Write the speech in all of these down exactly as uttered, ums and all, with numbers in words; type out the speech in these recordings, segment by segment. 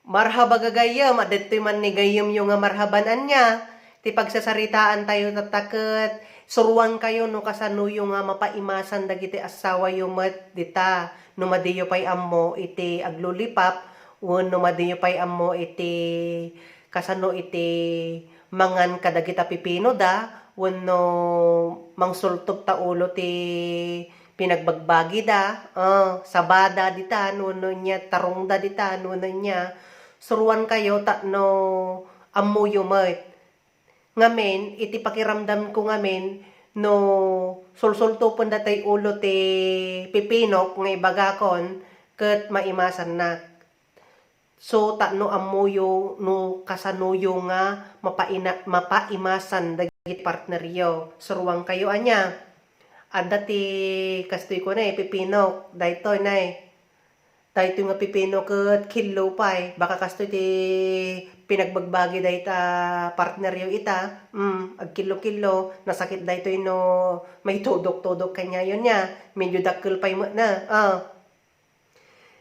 Marhaba gagayyem, adtoy man ni gayyemyo nga marhaban ania. Ti pagsasaritaan tayo tatta ket suruan kayo no kasanoyo nga mapaimasan dagiti assawayo met dita. No madiyo pay ammo iti aglulipap, wenno madiyo pay ammo iti kasano iti mangan kadagita pipinoda, wenno mangsultob ta ulo ti pinagbagbagida, ah, sabada ditan, wenno ania tarongda ditan, wenno ania, suruan kayo tapno ammoyo met. Ngamin, iti pakiramdamko ngamin, no sulsultopen datoy ulo ti pipinok nga ibagakon, ket maimasannak. So, tapno ammoyo no kasanoyo nga mapaina-, mapaimasan dagiti partneryo. Suruan kayo ania. Adda ti kastoy ko na, eh, pipinok. Daytoy na, eh. Daytoy nga pipino ket killo pay. Baka kastoy ti pinagbagbagi dayta partneryo ita. Mm, agkillo-killo. Nasakit daytoy no maitudok-tudok kaniayo nia. Medyo dakkel pay met na. Ah.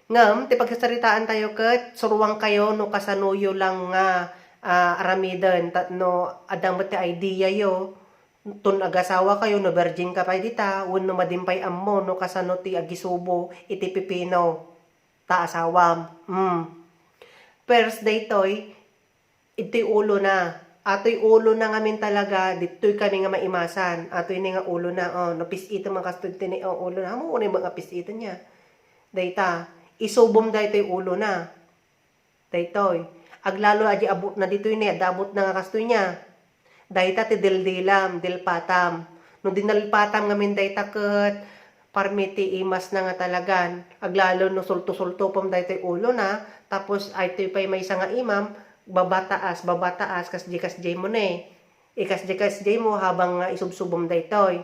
Ngem ti pagsasaritaan tayo ket suruan kayo no kasanoyo lang nga, ah, aramiden tapno adda met ti idea yo ton agasawa kayo, no virgin ka pay dita, wenno madin pay ammo no kasano ti agisubo iti pipino ta asawam. Mm. First daytoy, Itoy ulona. Atoy ulona ngamin talaga, ditoy kami nga maimasan. Atoy ni nga ulona, oh, no pis-item a kastoy ti ni, oh, ulona. Amo unay nga pis-item nia. Dayta, isubom daytoy ulona. Daytoy. Aglalo a di abutna ditoy ni, adda abutna nga kastoy nia. Dayta ti dildilam, dilpatam. No dinalpatam ngamin dayta ket parmi ti imasna nga talagan. Aglalo no sulto-sultopem daytoy ulona, tapos aytoy pay maysa nga imam, babataas, babataas, kasdi-kasdi mo ne. Ikasdi-kasdi mo habang nga isubsubom daytoy.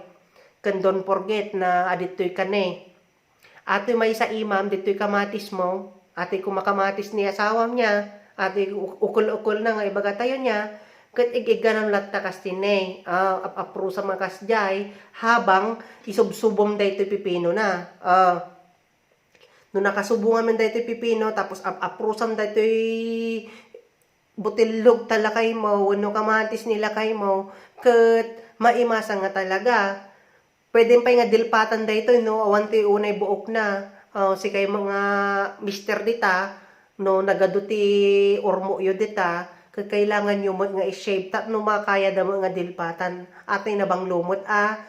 Ken don't forget na aditoy ka ne. Atoy maysa imam, ditoy kamatis mo. Atoy kumakamatis ni asawam nia. Atoy uk-, ukol-ukol na nga ibaga tayo nia. Ket ig-igganan latta kasdi ne. Ah, ap-aprusam nga kasdiay. Habang isubsubom daytoy pipino na. Ah. No nakasubo ngamin daytoy pipino, tapos ap-aprusam daytoy butillog ta lakay mo, wenno kamatis ni lakay mo, ket maimasan nga talaga. Pwede pay nga dilpatan daytoy, no? Awan ti unay buokna. Ah, sikay mga mister dita, no, nagadu ti urmoyo dita, ket kailangan yo met nga i-shave tapno makayada met nga dilpatan. Atoy nabanglo met a,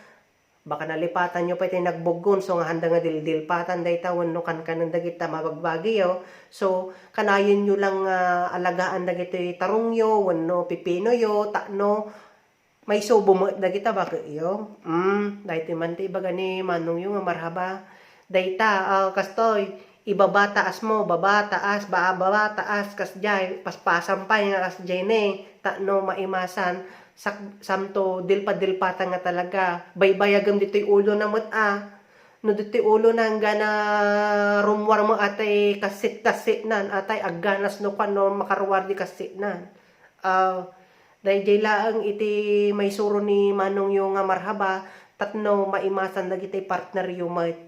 Baka nalipatan yo pay ti nagbuggonso nga handa nga dildilpatan dayta wenno kankanen dagita mabagbagiyo. So, kanayon yo lang nga alagaan dagiti tarongyo wenno pipinoyo tapno maisubo met dagita bakeyo. Mm, daytoy man ti ibaga ni manongyo nga marhaba. Dayta, ah, kastoy, ibaba taas mo, baba taas, ba-, baba taas, kasdiay, paspasam pay nga kasdiay ne, tapno maimasan, sak-, samto dilpa-dilpatan nga talaga. Baybayagem ditoy ulona met a. No ditoy ulona, enggana rummuar mo atay kassit-kassitnan, atay agganas no kuan no makaruar di kassitnan. Ah, daydiay laeng iti maisuro ni manongyo nga marhaba, tapno maimasan dagiti partneryo met.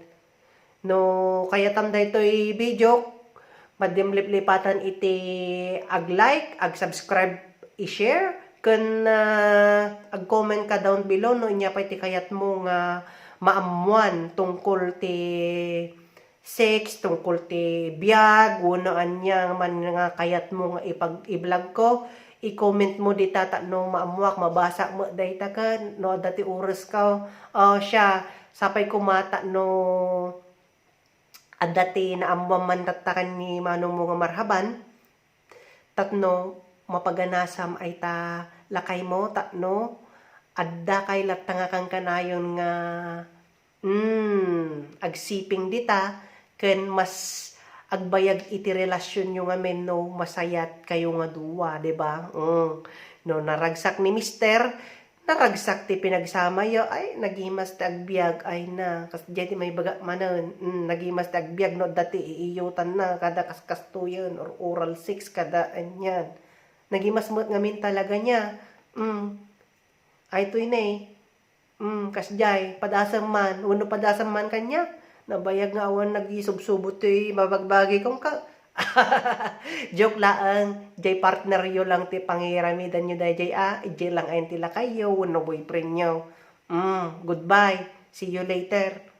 No kayatam daytoy video, maddim liplipatan iti ag-like, ag-subscribe, i-share, ken, ah, ag-comment ka down below no ania pay ti kayatmo nga maammuan tungkol ti sex, tungkol ti biag, wenno ania man nga kayatmo nga ipag-, i-vlog ko. I-comment mo dita tapno maammuak, mabasak met dayta ken no adda ti oras ka. O, siya, sapay koma tapno adda ti naammuam man tatta ken ni manongmo nga marhaban, tapno mapaganasam ayta lakaymo, tapno adda kay latta nga kankanayon nga, mm, agsiping dita, ken mas agbayag iti relasionyo ngamin no masayat kayo nga dua, di ba? Mm. No naragsak ni mister, Naragsak ti pinagsamayo, ay, nagimas ti agbiag, ay na. Kasdiay ti maibaga manen, mm, nagimas ti agbiag no adda ti iiyotanna, kada kaskastoyen, or oral sex, kada anian. Nagimas met ngamin talaga nia. Mm. Ay, toy ne. Mm, kasdiay, padasem man, wenno padasem man kaniak, nabayag nga awan nagisubsubo ti babagbagi kenka, Joke laeng, jay partneryo lang ti pangiramidanyo dayjay a, jay lang ayan ti lakayyo wenno boyfriendyo. Mm, goodbye. See you later.